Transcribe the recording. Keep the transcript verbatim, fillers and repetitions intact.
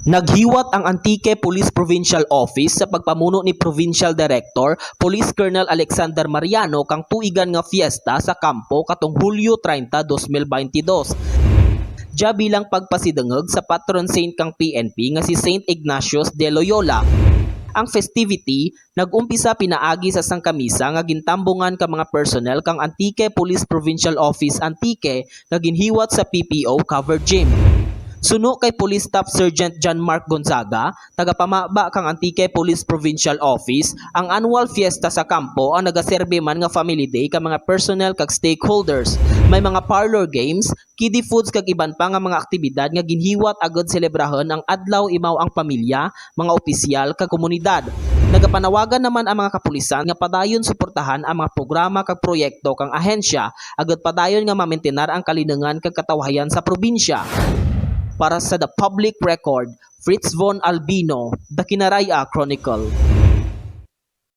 Naghiwat ang Antique Police Provincial Office sa pagpamuno ni Provincial Director, Police Colonel Alexander Mariano, kang tuigan nga fiesta sa kampo katong Hulyo treinta, dos mil baynte dos. Dya bilang pagpasidungog sa patron saint kang P N P nga si Saint Ignatius de Loyola. Ang festivity nag-umpisa pinaagi sa sangka misa nga gintambungan ka mga personnel kang Antique Police Provincial Office Antique nga ginhiwat sa P P O covered gym. Suno kay Police Staff Sergeant John Mark Gonzaga, tagapamaba kang Antique Police Provincial Office, ang annual fiesta sa kampo ang nagaserbi man nga family day ka mga personnel kag stakeholders. May mga parlor games, kiddie foods kag iban pa nga mga aktibidad nga ginhiwat agud selebrahun ang adlaw imaw ang pamilya, mga opisyal kag komunidad. Nagapanawagan naman ang mga kapulisan nga padayon suportahan ang mga programa kag proyekto kang ahensya agud padayon nga mamentenar ang kalinungan kag katawhayan sa probinsya. Para sa The Public Record, Fritz Von Albino, The Kinaray-a Chronicle.